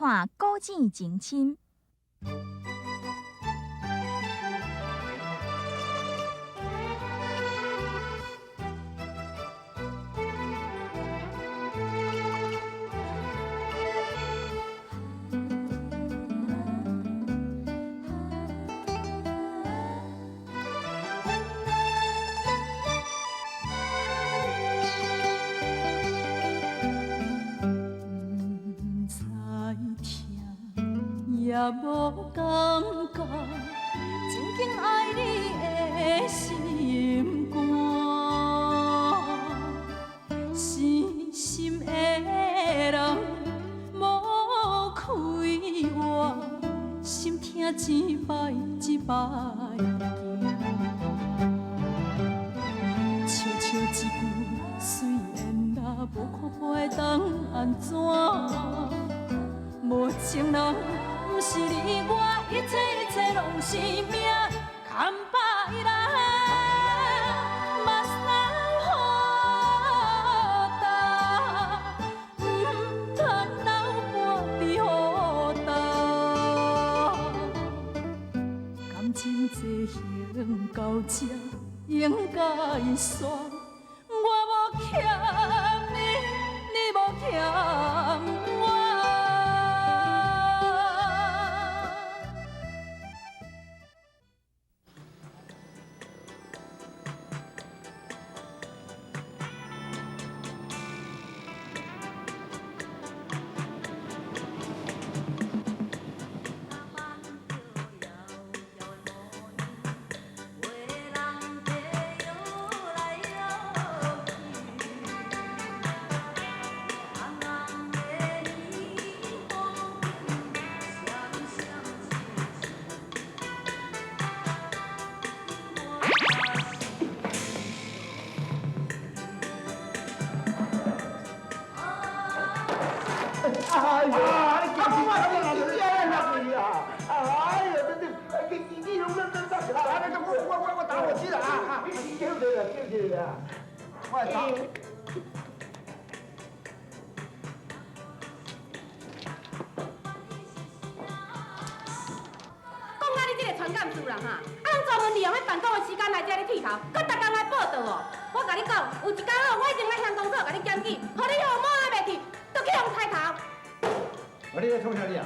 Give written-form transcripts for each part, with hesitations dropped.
看《古井情深》。也無感覺，真緊愛你的心肝，死心的人無開活，心疼一擺一擺行。笑笑一句随缘啦，無看破會當按怎？無情人。毋是你我，一切一切攏是命，空白來，嘛是奈何担，毋通流半滴雨担。感情进行到这应该煞，我無欠你，你無欠我。哎呦！你惊死我了！哎呦，这这，你你你拢拢拢拢，啊！那我我我我打火机了啊！叫起来，叫起来，我来打。讲到你這个傳教士啦哈，啊，攏專門利用彼辦公的時間來遮咧剃頭，閣逐工來報道哦。我共你講，有一工哦，我一定來鄉公所共你檢舉，予你予某仔袂去，都去予裁頭。啊！你咧創啥你啊？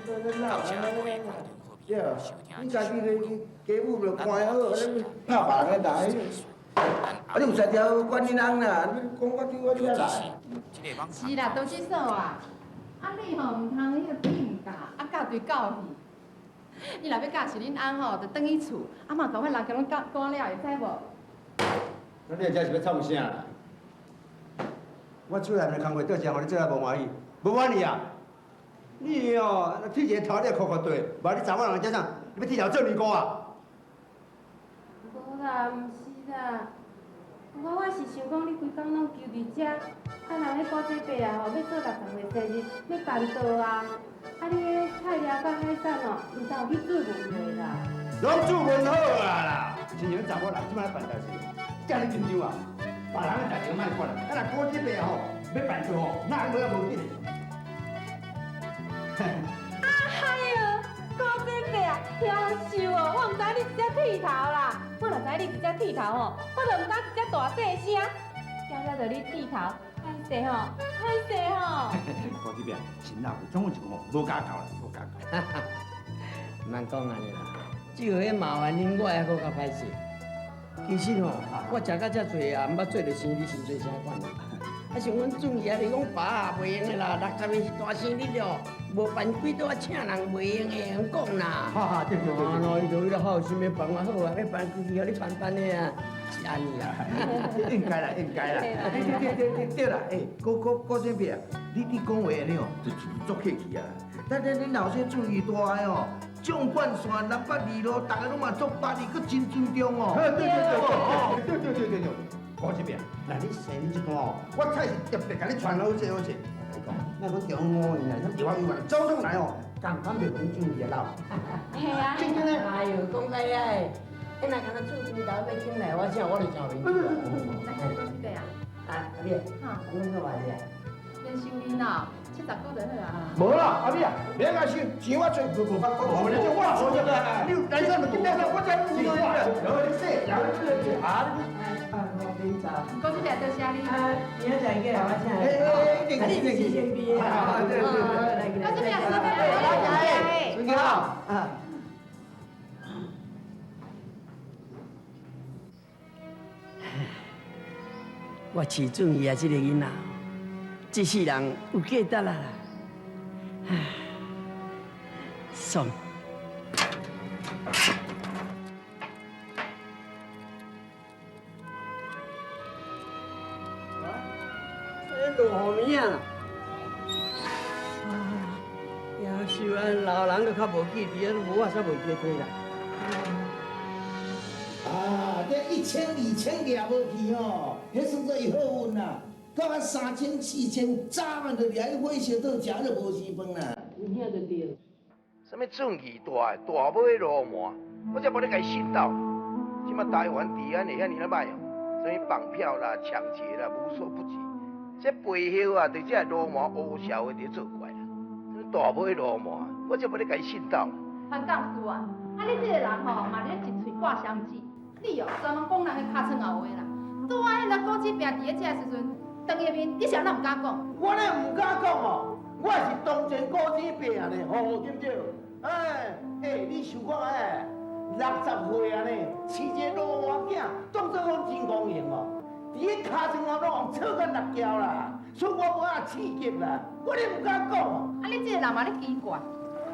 對，你家己咧家母就看好，你拍別人的來。啊！你有才調管恁翁啦，你講我對我遮來。是啦，多謝嫂啊。啊，你吼毋通彼個變教，啊教對教去。你若欲教是恁翁吼，就轉去厝，啊嘛共阮人共攏教趕了，會使無？那你這是欲創啥啦？我出來的工課做啥，予你做啊無歡喜，無歡喜啊！你哦，剃一個頭你也哭哭對，無你查某人這啥？你欲剃頭做尼姑啊？無啦，毋是啦。我是想講，你規工攏勼佇遮，啊人彼古井伯啊吼，欲做60歲生日，欲辦桌啊，啊你彼菜料佮海產哦，毋知有去注文未啦？攏注文好啊啦！親像查某人這擺辦代誌，遮爾緊張啊！別人的代誌莫管，啊若古井伯吼欲辦桌吼，哪會無緊的？啊嗨喲，古井伯啊，夭壽哦！我毋知你一只剃頭啦，我若知你一只剃頭吼，我就毋敢一只大細聲。今日著你剃頭，歹勢吼，歹勢吼。古井伯，真老總有一個吼，無家教啦，無家教。毋通講按呢啦，只有彼麻煩恁，我會閣較歹勢。其實吼，我食甲遮濟啊，毋捌做著生日真濟啥款。啊，像阮俊義啊，你講爸啊，袂用的啦，60歲是大生日了，無辦幾桌啊，請人袂用的，用講啦。哈哈，對對對。啊，喏，伊就彼個好心欲辦我好啊，欲辦規矩，予你辦辦的啊，是按呢啦。應該啦，應該啦。對對對對對啦，欸，郭郭郭先生啊，你講話按呢哦，就足客氣啊。但恁恁老師注意大的哦，縱貫線南北二路，逐个攏嘛足捌你，閣真尊重哦。對對對對對對對對。郭先生，那你生日這個哦，我菜是特別共你傳好勢好勢。我共你講，咱講中央醫院，咱地方醫院，總統來哦，共款袂阮注意啊老。係啊。真真的。哎呦，講到遐個，彼若敢若厝邊頭欲請來，我請我就真面子。來，郭先生啊。啊，你，哈，阮做嘛是啊？連秀玲哦，這十箍就好啊。无啦，阿美啊，免甲收，钱我出，无无，我这我无这个，你来啥就紧来，我这有啦，你说，啊，啊，我饮茶。高志伯多谢你。啊，明仔载过来我请。哎哎，一定啊，你是身边啊？对对对。高志伯，来来，孙哥啊。我饲准伊啊，这个囡仔，这世人有价值啦！唉，爽。啊，落雨暝啊！啊，也是啊，老人都较无记得，无我煞袂记得啦。啊，这1000、2000掠无去吼，彼算做伊好运啦。到啊3000、4000，早晚就掠去火烧桌食就无时饭啦。有影就对。啥物正义大的大尾鲈鳗，我才无咧共伊信斗。这马台湾治安会遐尔仔歹哦，啥物绑票啦、抢劫啦，无所不至。这背后啊，就这鲈鳗乌社会伫作怪啦。啥物大尾鲈鳗，我才无咧共伊信斗。潘干事啊，啊你这个人吼，嘛咧一喙挂双舌。你哦，专门讲人的尻川后话啦。拄仔彼个古子病伫咧遮的时阵，当伊面，你是按怎毋敢讲？我咧毋敢讲哦，我是同情古子病咧，吼对不对？哎哎，你想看哎，60岁啊呢，饲一个鲈鳗囝，当作讲真光荣哦。伫咧尻川后拢予人吵甲六交啦，所以我无法刺激啦，我咧毋敢讲。啊，你这个人嘛咧奇怪，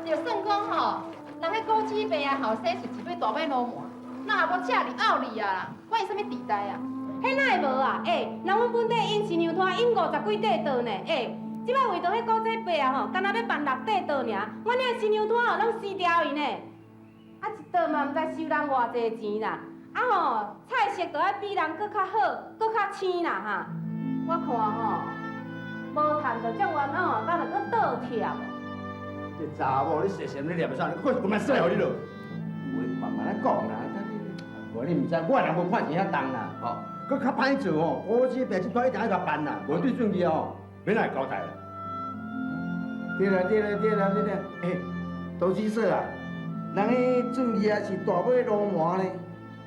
就算讲吼，人彼古子病啊后生是一尾大尾鲈鳗。那也无遮尔拗你啊啦，管伊啥物地带啊？彼哪会无啊？欸，人阮本地引新娘摊引50几块桌呢，欸，这摆为著彼古仔伯啊吼，干焦欲办6块桌尔，阮遐新娘摊吼拢死掉去呢。啊，一桌嘛毋知收人偌济钱啦，啊吼，菜色都爱比人阁较好，阁较鲜啦哈。我看吼，无趁就足冤枉，敢若阁倒贴。这查某，你细细咧念啥？你快滚来洗予你落。话慢慢仔讲啦。无你毋知，我若无看钱遐重啦，吼，阁较歹做吼。古子伯这摊一定爱共办啦，无对准去吼，免来交代啦。对啦对啦对啦对啦，欸，投资说啊，人彼准去也是大尾鲈鳗呢。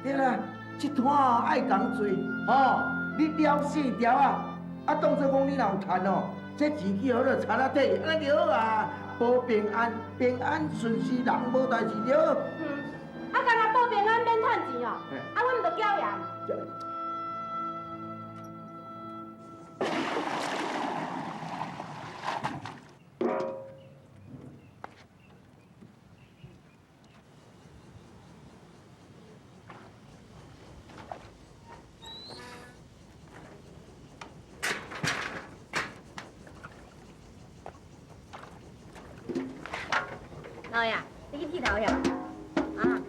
对啦，这摊爱共做，吼，你了四条啊，啊当作讲你若有趁哦，这钱去予你贼仔提，按呢就好啊，保平安，平安顺遂，人无代志就好。啊，干焦报平安免趁钱哦，啊，阮毋著缴盐。老爷，你去剃头呀？啊？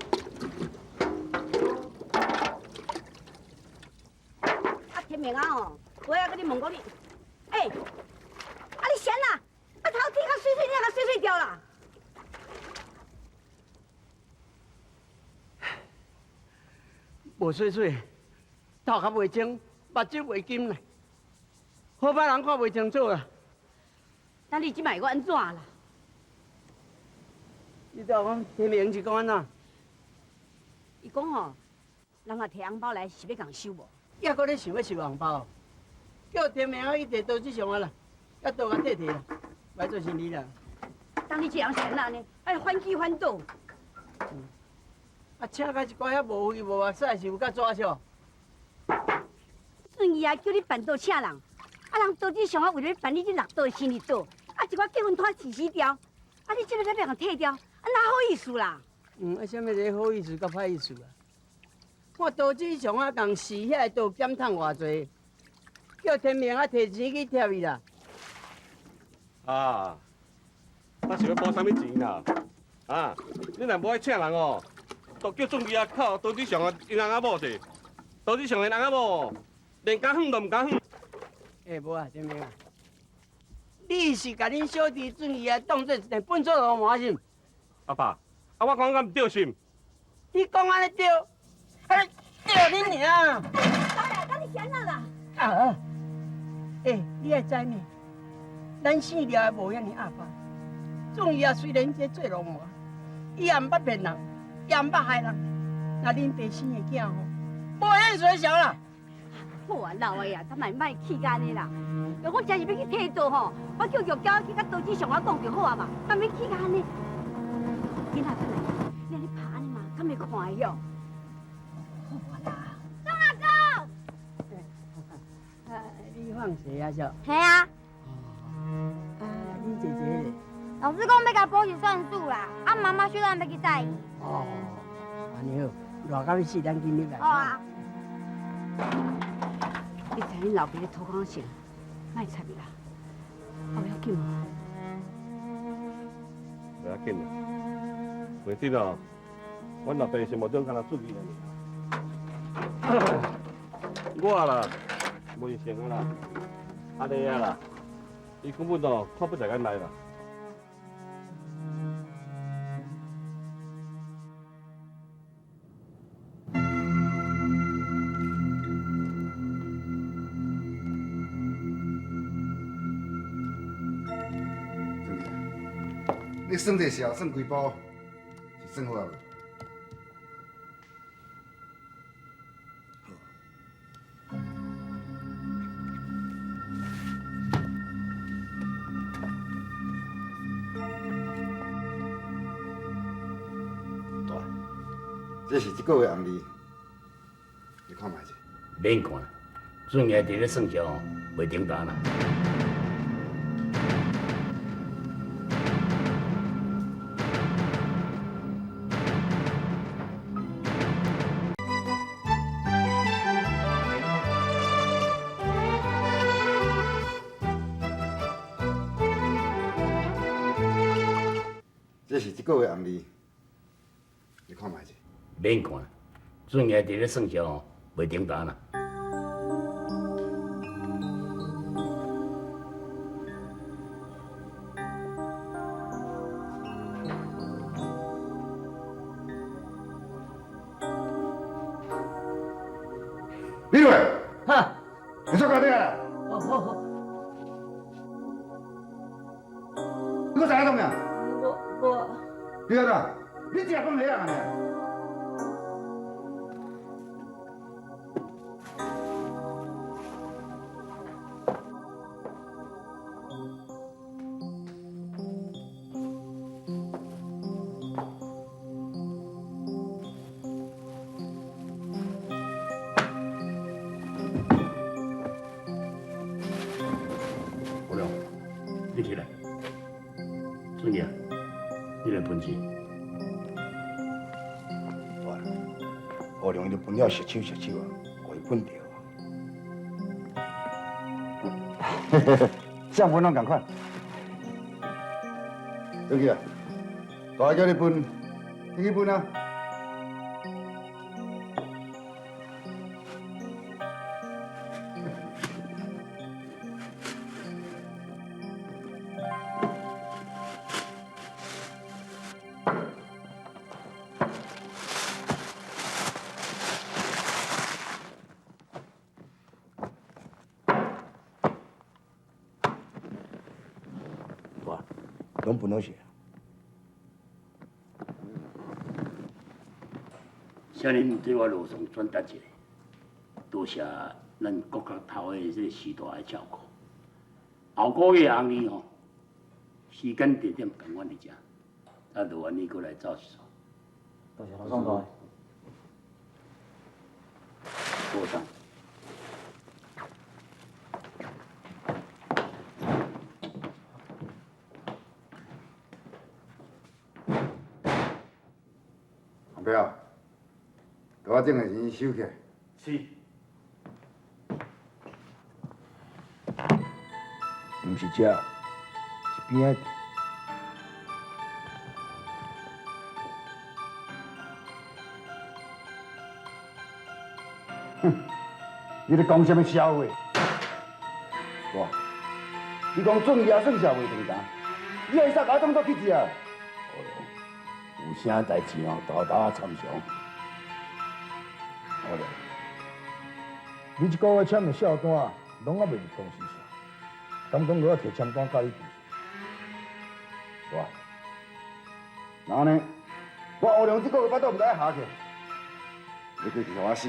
啊，天明啊吼，我要跟你问讲你，欸，啊你闲啦？啊头剃较水水，你也共洗洗掉啦？无洗水，头壳袂清，目睭袂金啦，好歹人看袂清楚啦。那你这摆会按怎啦？你著讲天明是讲按怎？伊讲吼，人若提红包来是欲共收无？犹阁咧想欲收红包，叫天明啊去提刀子上啊啦，犹刀共提提啦，歹做生意啦。当你这人是按怎呢？爱反起反倒。啊，请到一寡遐无肥无目屎是有够抓笑。顺义啊，叫你办桌请人，啊人刀子上啊为了办你这6桌的生日桌，啊一寡结婚摊死死掉，啊你这个才欲共退掉，啊哪好意思啦？嗯，啊，啥物咧好意思佮歹意思啊？我刀子上啊，共饲遐个刀减趁偌济，叫天明啊提钱去贴伊啦。啊，那是欲补啥物钱啦？啊，你若无爱请人哦，就叫俊义啊靠刀子上啊𪜶翁仔某者，刀子上的翁仔某，连敢远都毋敢远。欸，无啊，天明啊，你是共恁小弟俊义啊当做一个笨拙鲈鳗是毋？阿爸，啊我讲敢毋对是毋？你讲按呢对，啊对恁娘！老爷，等你是按怎啦？啊，欸，你爱知呢？咱生了的无遐爾壓迫。總伊啊，雖然這做浪魔，伊也毋捌騙人，也毋捌害人。那恁爸生的囝吼，無遐衰小啦。好啊，老的啊，咱嘛莫氣甲按呢啦。若講真是欲去剃刀吼，我叫玉嬌去佮刀子上我講就好啊嘛，干欲氣甲按呢？囡仔轉來，你按呢拍按呢嘛，敢會看會曉？好啊啦，張阿公。啊，你放學啊，少？嘿啊。啊，恁姐姐咧？老師講欲共補習算數啦，啊媽媽小等欲去載伊。哦，按呢好，熱到欲死，咱緊入來。好啊。你知恁老爸咧討講啥？莫插伊啦，啊，無要緊無？袂要緊啦，袂得哦，阮老爸心目中敢若注意爾。我啦，袂成啊啦，按呢啊啦，伊根本哦看不在眼內啦。你算這數算幾步，是算好啊無？大，這是這個月紅利，你看覓者。免看，俊傑佇咧算數吼，袂停單啦。這是這個月紅利，你看覓者。免看，俊傑佇咧算數吼，袂停單啦。李偉，哈，你做搞啲啊？哦好好。你閣知影創啥？我。你安怎？你食飯未啊？姑娘，你起來。俊傑，你來分錢。大，姑娘伊都分了熟手熟手啊，予伊分著。相分攏仝款。轉去啊！大叫你分，你去分啊！大，攏分好勢。請恁對我羅松轉達一下，多謝咱國家頭的這個時代的照顧。後個月紅利吼，時間地點仝款佇遮，啊，勞煩你閣來走一撮。多謝羅總大。多謝。阿伯啊，桌仔顶的钱收起来。是。毋是這，是邊仔。哼，你咧講啥物痟話？哇！你講俊爺算數袂停單，你會使共我當作去食？有啥代誌吼，沓沓仔參詳。好咧。你這個月簽的數單，攏猶未入公司數，敢講我摕簽單教你技術？大，那按呢，我烏龍這個月腹肚毋知愛下去，你規氣予我死，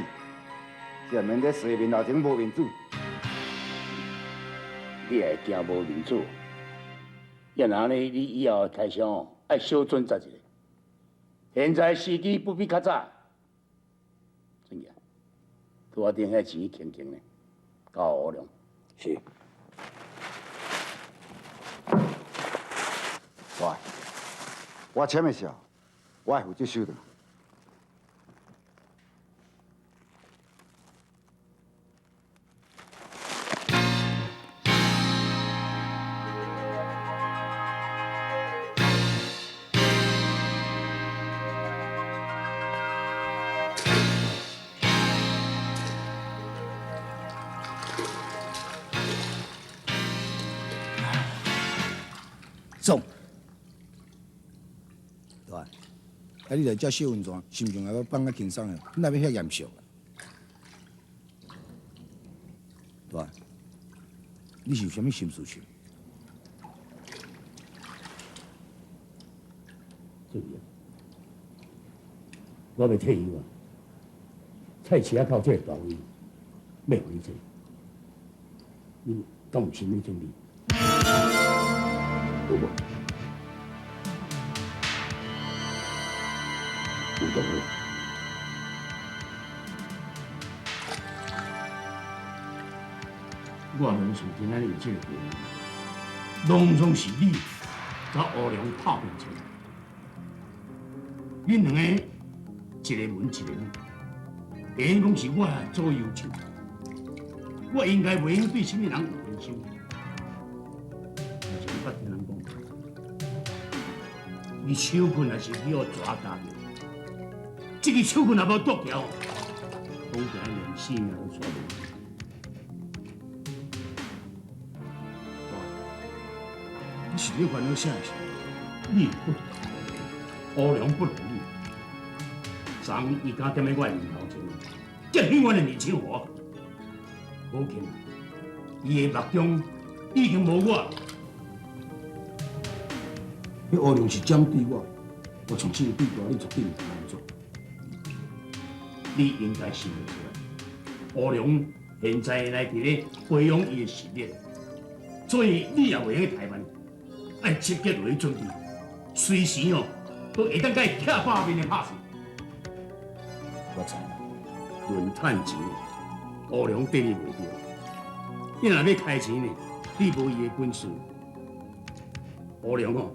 這免咧洗面頭前無面子。你會驚無面子？要若按呢，你以後的開銷哦，愛小準則一下。現在時機不比較早，真嘅，拄仔頂遐錢輕輕呢，交予烏龍。是。大，我簽的時候，我會負責收轉。爽。对，啊，你来遮洗温泉，心情也阁放较轻松的，你哪欲遐严肃？对，你是有啥物心事情？注意啊！我欲退休啊！菜市仔口這个大位，欲予你做，你敢有心理准备？有無？有就好。我无想今仔日有這个機會，攏總是你佮烏龍拍拼出來。恁兩個一个文一个武，會用講是我左右手，我應該袂用對啥物人有偏心。但是我捌聽人講，伊手棍若是去予蛇咬著，這个手棍若無剁掉，講起來連性命都煞無。你是咧煩惱啥事？你不，烏龍不如你。昨伊敢踮咧我的面頭前，這彼阮的面手我，可見伊的目中已經無我。彼烏龍是針對我，我相信對大你絕對毋通按呢做。你應該想得出來，烏龍現在來佇咧培養伊的實力，所以你也袂用怠慢，愛積極落去準備，隨時哦都會當共伊拆破面的拍死。我知。論趁錢，烏龍對你袂著。你若欲開錢呢，你無伊的本事。烏龍哦，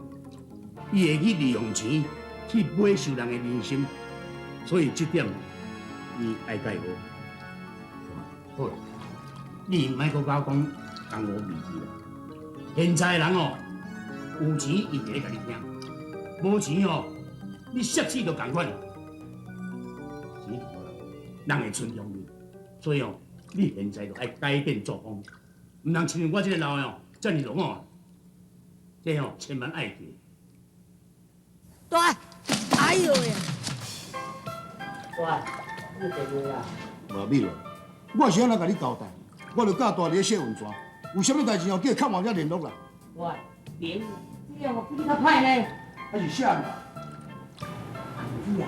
伊會去利用錢去買受人的人心，所以這點你愛共伊學。好啦，你毋愛閣佮我講江湖義氣啦。現在的人哦，有錢伊就咧共你聽，無錢哦，你摔死都仝款。錢大啦，人會尊重你，所以哦，你現在就愛改變作風，毋通親像我這个老的哦，遮爾戆哦，這哦千萬愛記。大，哎呦喂！大，你坐袂啦？無美咯，我是按怎共你交代？我就教大佇咧洗溫泉，有啥物代誌哦，叫敲門才聯絡啦。喂，朋友，這個我比你較歹呢。還是啥啦？阿子啊！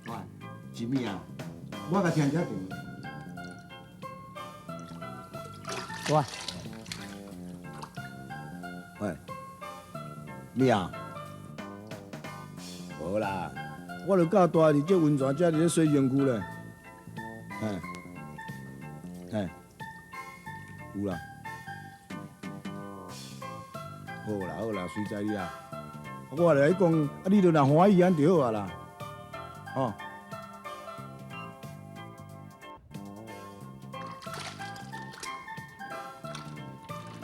喂，是物啊？我共聽這電話。喂，喂，咩啊？無啦，我就教大佇這溫泉，遮佇咧洗身軀咧。嘿，嘿，有啦。好啦好啦，隨在你啦。我來講，啊，你就若歡喜按就好啊啦，吼。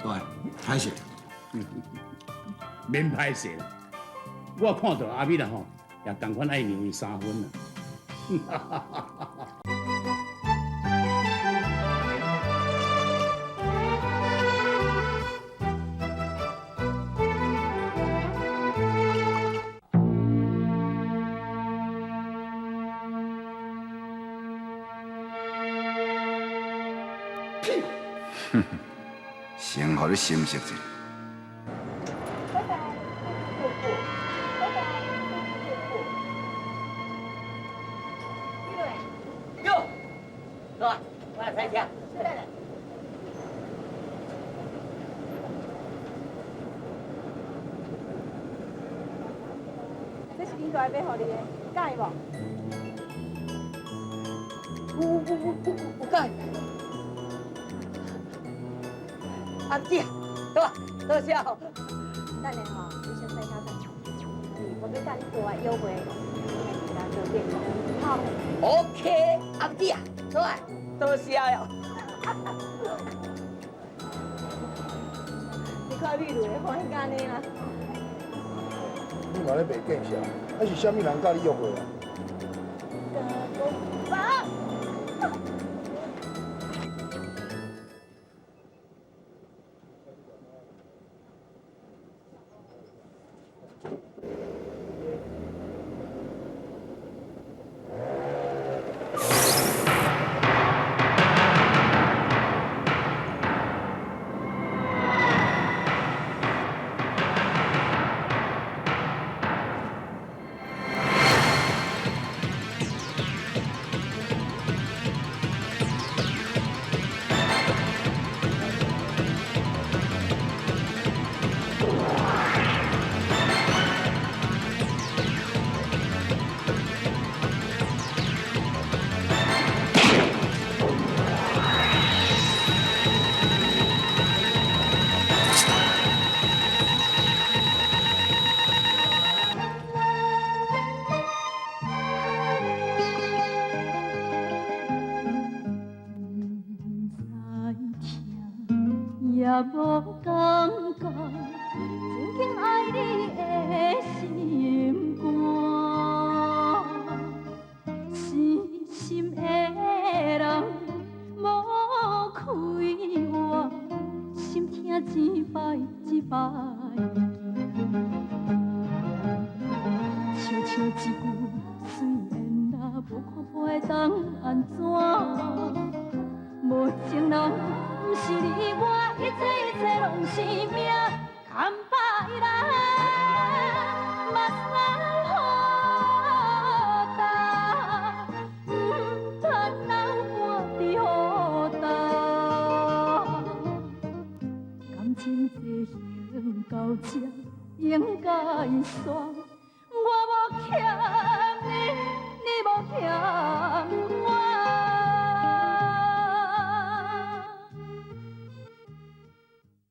對，歹勢。免歹勢啦，我看到阿美啦吼，也仝款愛讓伊三分啦。哼，先予你心息者。拜拜，拜拜，哟，走，我来开车。这是恁大买予你的，喜无？有喜。阿姐，多多谢。等下吼，你先洗下转。我欲佮你大约会，来做见好。 OK，阿姐，好啊，多谢哟。你看美女欢喜甲按呢啦。你嘛咧袂见识，啊是啥物人佮你约会啊？爸。也无感觉，曾经爱你的心肝，死心的人无开活，心疼一摆一摆记，笑笑一句虽然啦，无看破会当按怎？无情人。毋是你我，一切一切拢是命，牵摆来，目屎雨干，毋通流汗伫雨干。感情进行到这应该煞，我无欠你，你无欠